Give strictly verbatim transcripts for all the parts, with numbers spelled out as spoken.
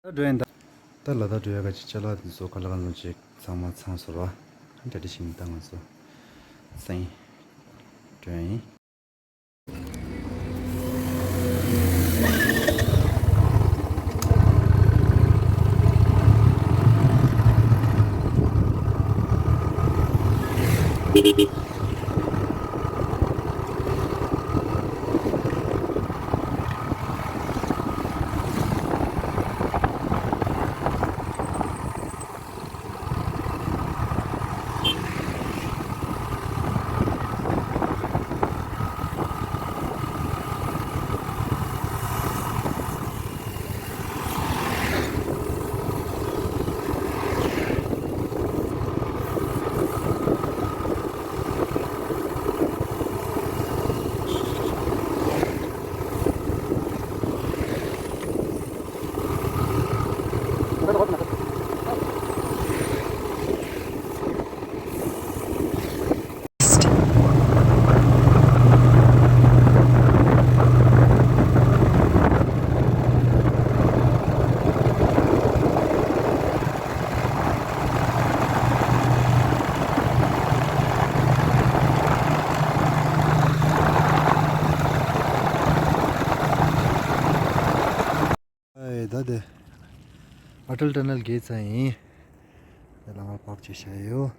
ད་འགྲོ་ཡིན་ད། ད་ལ་དྭགས་འགྲོ་ཡ་ག་ཅིག་ཅ་ལག་དེ་ཚོ་ག་ལ་ག་ལ་ཅིག་ཚང་མ་ཚང་སོང་ར། ད་དེ་བཞིན་ད་ང་ཚོ་སེང་འགྲོ་ཡ་ཡིན། ཨེ་ད་དེ་ཨ་ཊལ་ཊ་ནལ་བརྒལ་ཚར་ཡིན། དེ་ལ་ང་པར་ཅིག་བྱས་ཡོད།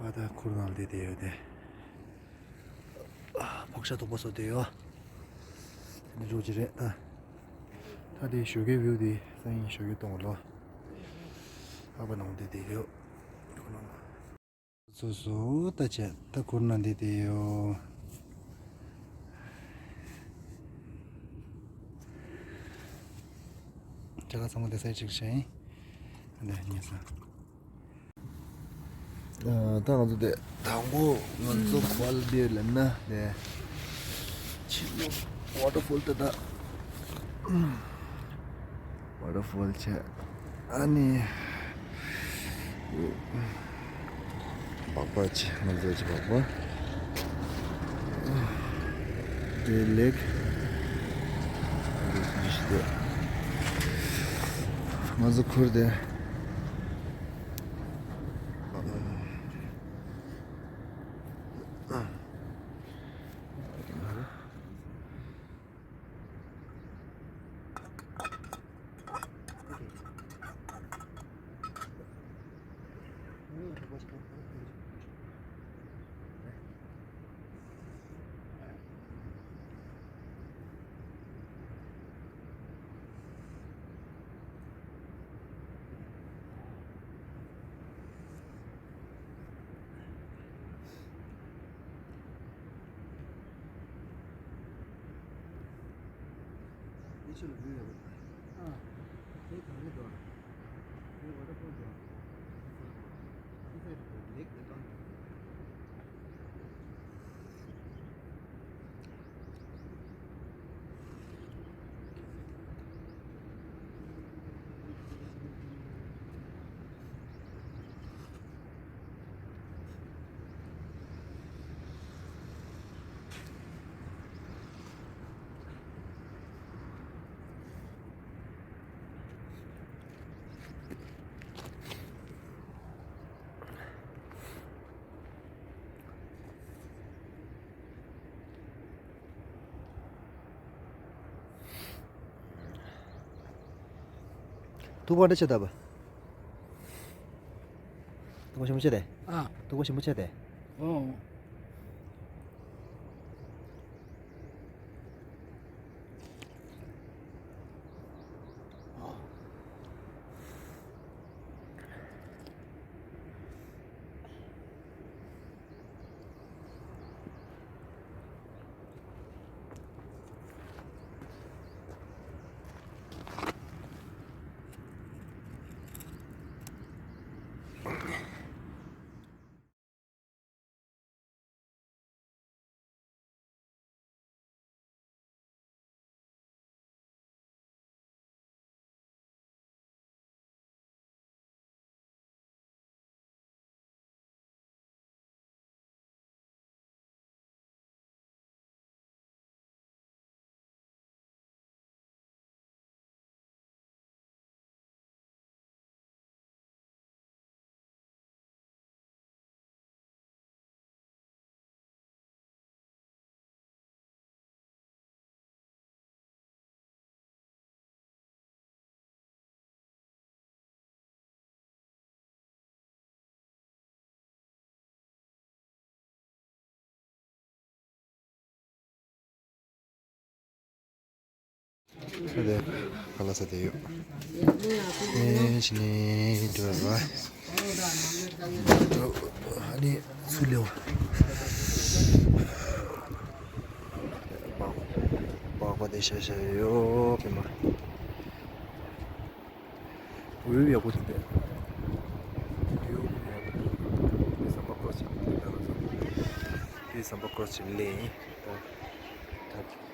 ཨ་ད་ཁུར་ནང་བསྡད་དེ་ཡོད་དེ། ཕག་ཤ་དོག་པོ་བཟོ་དེ་ཡོད། དེ་ནི་རོ་ཅི་རེད་ད། ད་དེ་ཞོགས་ཀའི་བིའུ་དེ་སང་ཉིན་ཞོགས་ཀའི་གཏོང་གི་ལོ། ཨ་ཕ་ནང་བསྡད་དེ་ཡོད། ཁོ་ནང་། སོ་སོ་ད་བྱས་ད་ཁུར་ན་འདི་དེ་ཡོ། ཅ་ལག་ཚང་མ་དེ་སའི་ཅིག་བྱས་ཡིན། འདི་ཉེ་ས། ད་ང་ཚོ་དེ་དང་པོ་ང་ཚོ་ཁོ་ལ་བིར་ལེན་ན་དེ་ཆི་ལོ་ཝ་ཊར་ཕོལ་ད་ད། ཝ་ཊར་ཕོལ་བྱས། ཨ་ནི། སྦག་སྦག་བྱས་ང་ཚོ་བྱས་སྦག་སྦག་དེ་ལེགས། ང་ཚོ་ཁུར་དེ། ཐུག་པ་འདྲ་ཆེ་ད་པ། ཐུག་པ་ཞིམ་པོ་ཆེ་དེ། ཨ། ཐུག་པ་ཞིམ་པོ་ཆེ་དེ། ཨོ། ས་དེ་ཁ་ལག་ཟ་དེ་ཡོད། ཨེ་ཕྱི་ནས་འགྲོ་ར། འགྲོ། ཨ་ནི་ཚུར་ལེའོ། པགས་པ་དེ་ཤ་ཤ་ཡོད་ཀྱི་མ། ཝིའུ་ཡག་པོ་འདུག་པས། ཝིའུ་ཡག་པོ་འདུག་དེ་ཟམ་པ་ཀོ་སི་ཅིག་དེ་ལ་ཟམ་པ། དེ་ཟམ་པ་ཀོ་སི་ཅིག་ལེན་ཡིན། ད་ད།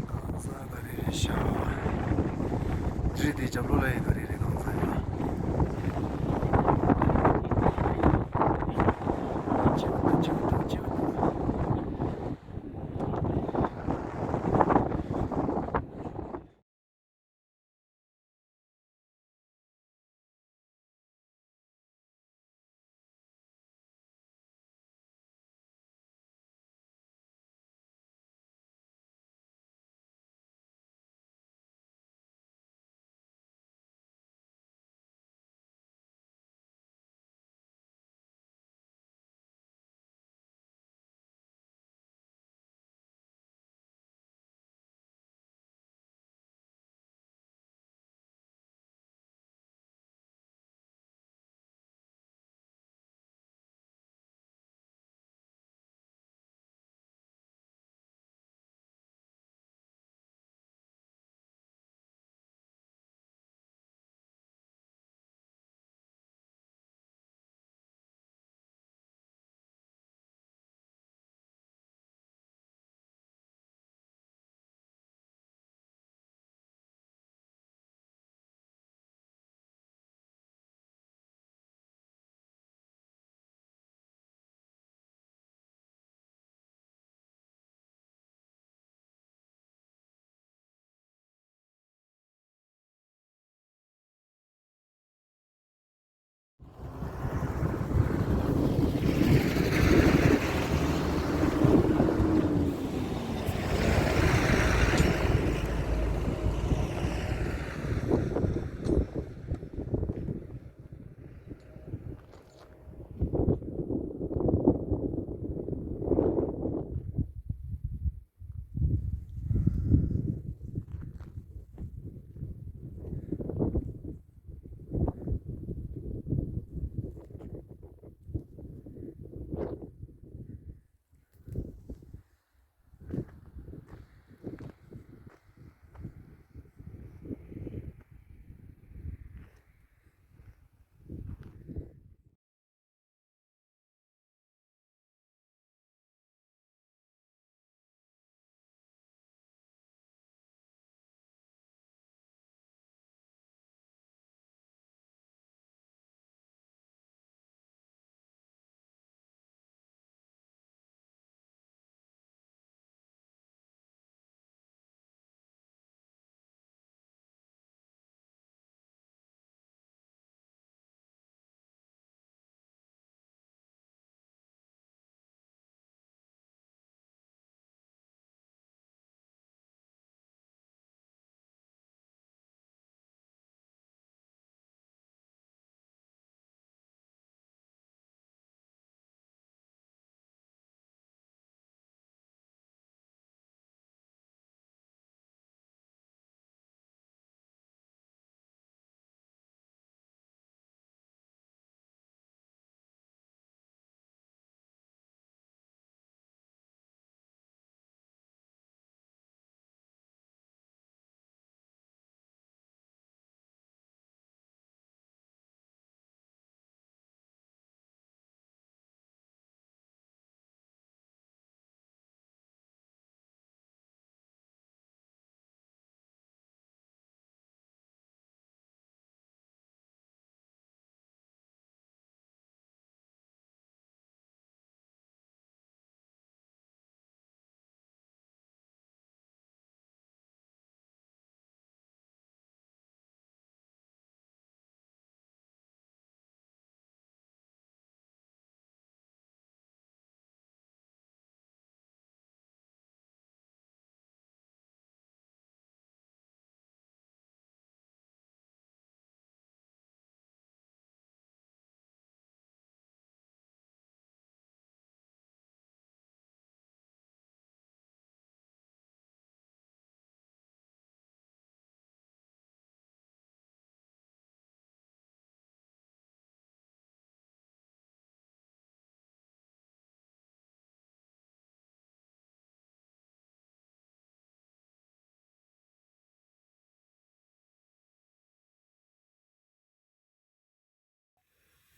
གང་ཟག་ག་རེ་རེད་ཤག་རི་དེ་རྒྱབ་ལོགས་ལ་ཡི་ག་རེ་རེད། གང་ཟག་ཡོད།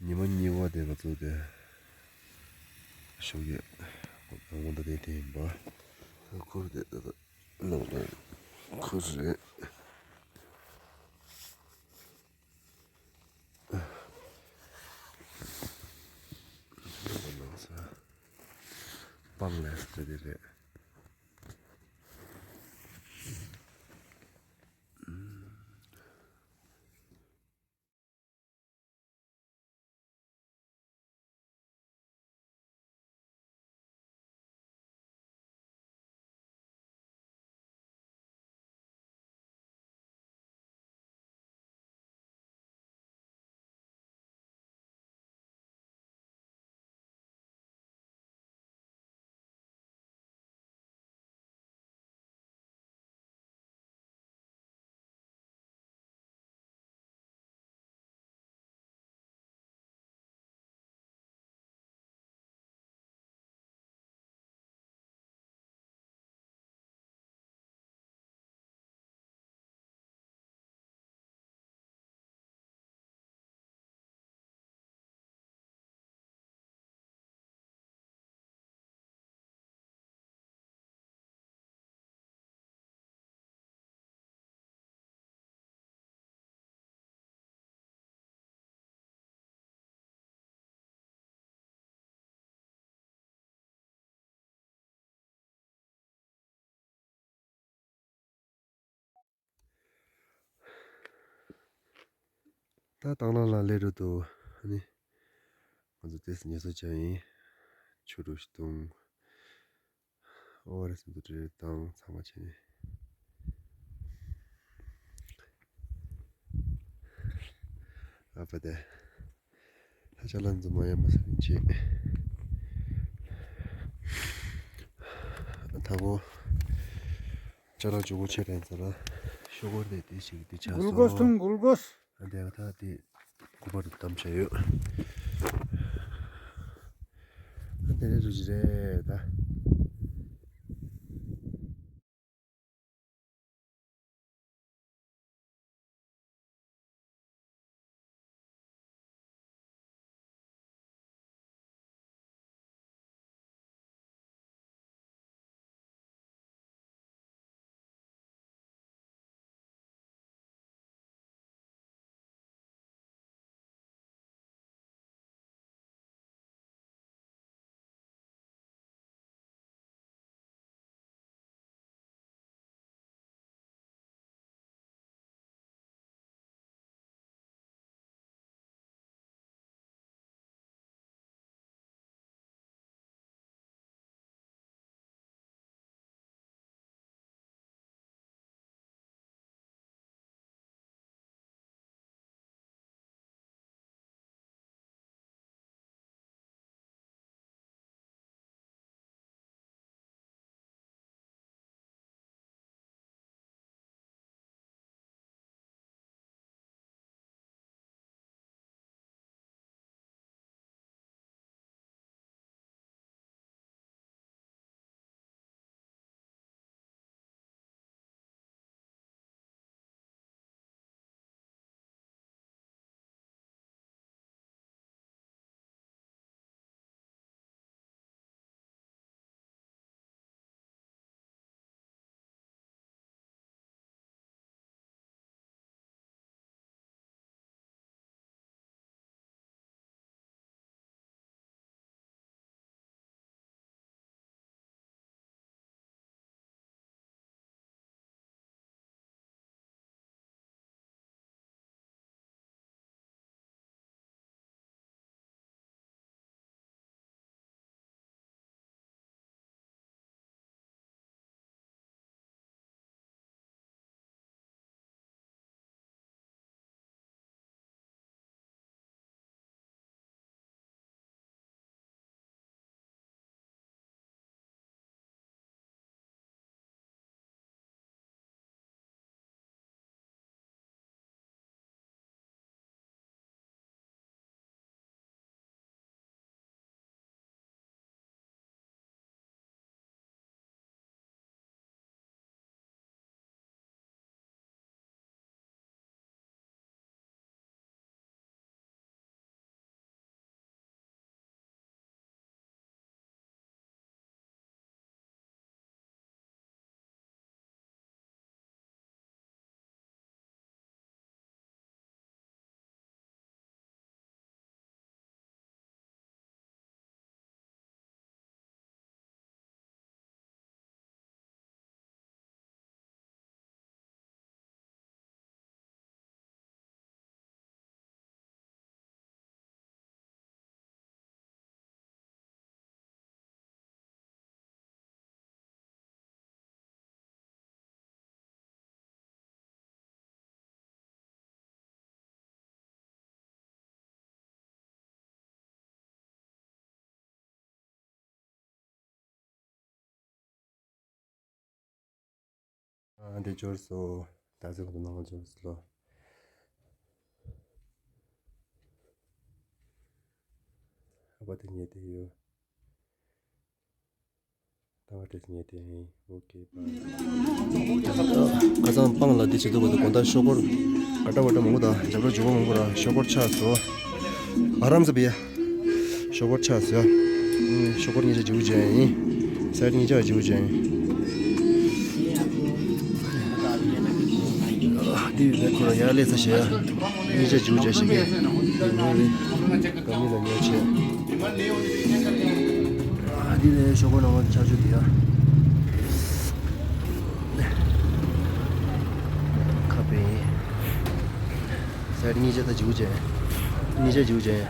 ཉི་མ་གཉིས་པ་དེ་ང་ཚོ་དེ་ཤོག་ཡོད། སྔོན་འགྲོ་དེ་དེ་ཡིན་པ། ཁུར་དེ་ད་ལྟ་ནང་དུ་ཁུར་རེད། ནང་ས་སྤང་ལས་དེ་དེ་རེད། ད་དང་བླངས་ལ་སླེབས་འགྲོ་འདུག་ཨ་ནི། ང་ཚོ་ཏོག་ཙམ་ཉལ་ས་བྱས་ཡིན། ཆུ་རུ་ཞིག་བཏུང་། ཨོ་ཨར་ཨེས་འདུག་འདྲེ་དང་ཚང་མ་བྱས་ནས། ཨ་ཕ་དེ། ད་ཅ་ལག་འཛོམས་མ་ཡ་མ་ས་རིན་ཆེ། ད་གོ། ཅ་ལག་ཇོ་བོ་ཆེ་རེད་ཟེར་ལ། ཤོག་སྒོར་དེ་དེ་ཞིག་དེ་ཆགས་སོང་། གུལ་ཀོས་འཐུང་གུལ་ཀོས། ཨ་དེ་ད་དེ་སྐུ་པར་དུ་བཏབ་བྱས་ཡོད། ཨ་དེ་རེད་རུ་ཅི་རེད་ད། ཨ་འདི་འབྱོར་སོང་། ད་ཚེ་གང་དུ་ནང་འབྱོར་སོང་ལོ། ཨ་ཕ་དེ་ཉལ་དེ་ཡོད། ད་བ་དེ་ཉལ་དེ་ཡིན། ཨོ་ཁེ་པ། ཁ་སང་སྤང་ལ་འདི་བྱེད་དུས་གོ་ད་དགོང་དག་ཤོག་སྒོར་ཨ་ཏྲ་བ་ཏྲ་མང་པོ་དང་འཇབ་ར་འཇུག་པ་མང་པོ་ར་ཤོག་སྒོར་ཆགས་སོང་། ཨ་རམ་ས་བི་ཡ། ཤོག་སྒོར་ཆགས་སོང་། ཤོག་སྒོར་གཉིས་ཆ་འཇུག་བྱས་ཡིན། སའི་ཌི་གཉིས་ཆ་འཇུག་བྱས་ཡིན། འདི་ཡོད་པའི་ཁོ་རང་ཡར་སླེབས་ས་བྱས། གཉིས་ཆ་འཇུག་བྱས་ཤིག་གི། འདི་ཉོ་ནི། ག་མི་ལ་ཉོ་བྱས། འདི་ལས་ཤོག་སྒོར་ནང་ཆ་ཆུ་འདི་ཡ། ཁ་པེ། སའི་ཌི་གཉིས་ཆ་ད་འཇུག་བྱས། གཉིས་ཆ་འཇུག་བྱས།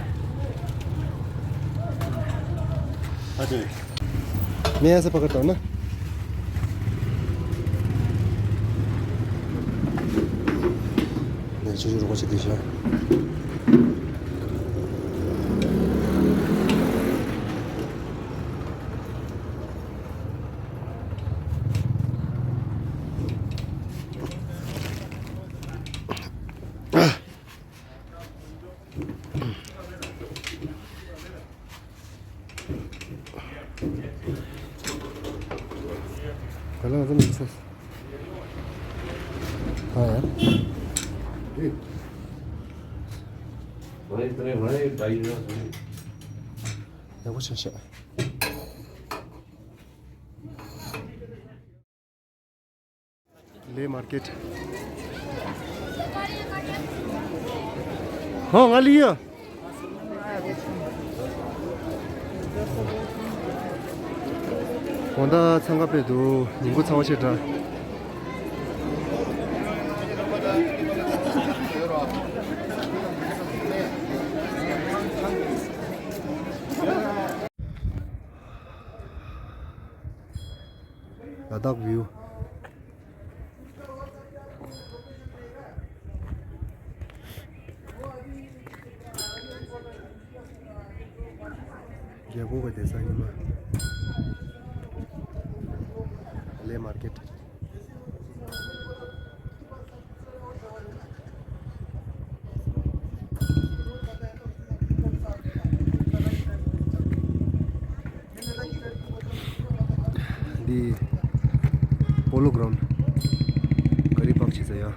ཨ་ཅེ། मैं ऐसे पकड़ता हूँ ना। 네, 저기로 같이 드셔. ལེ་མར་ཀེཊ། ཧོ་ང་ལི་ཡ། དགོང་དག་འཚང་ཁ་དཔེ་འདུག་ཉིན་གུང་ཚ་བ་ཆེ་དྲགས། ལ་དྭགས་བིའུ། རྒྱལ་སྒོ་གི་བསྡད་ས་ཉི་མ། ལེ་མར་ཀེཊ། འདི་པོ་ལོ་གྷ་རའུན་ཌི། ག་རི་པག་བྱེད་ས་ཡ།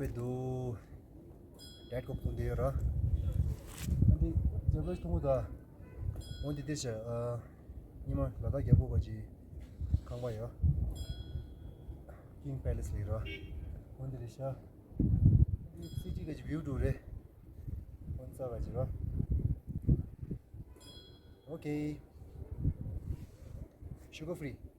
འདུག་ཌེཊ་ཀོ་ཕུང་དེ་ཡོད་ར། ཨ་འདི་རྒྱབ་ལ་མཐོང་གོ་ད། འོ་འདི་དེ་བྱ། ཨ། ཉི་མ་ལ་དྭགས་རྒྱལ་པོ་ག་ཅི། ཁང་པ་ཡོད། ཀིང་པེ་ལེ་སི་ལེགས་ར། འོ་འདི་རེད་ཤག་འདི་སི་ཊི་ག་ཅི་བིའུ་འདུག་རེད། འོ་ཙ་ག་ཅི་ར། ཨོ་ཁེ། ཤུ་གར་ཕི་རི།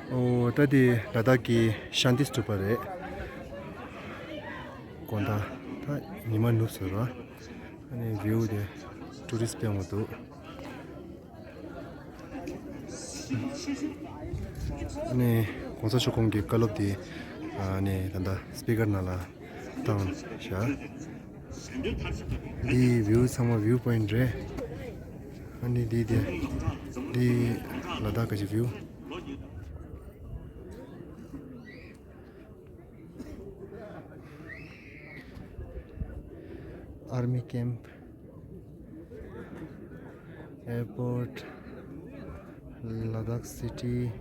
ཨོ། ད་དེ་ལ་དྭགས་ཀྱི་ཤཱན་ཏི་སྟུ་པ་རེད། དགོང་དག་ད་ཉི་མ་ནུབ་སོང་ར། ཨ་ནི་བིའུ་དེ་ཊུ་རི་སི་ཊི་སྤྲད་འོང་འདུག་ཨ་ནི་གོང་ས་མཆོག་ཁོང་གི་བཀའ་སློབ་དེ་ཨ་ནི་ད་ལྟ་སི་པི་ཀར་ནང་ལ་བཏང་བཞག་འདི་བིའུ་ཚང་མ་བིའུ་པོ་ཡིན་རེད། ཨ་ནི་འདི་དེ་འདི་ལ་དྭགས་ཀྱི་བིའུ། Army camp, airport, Ladakh city.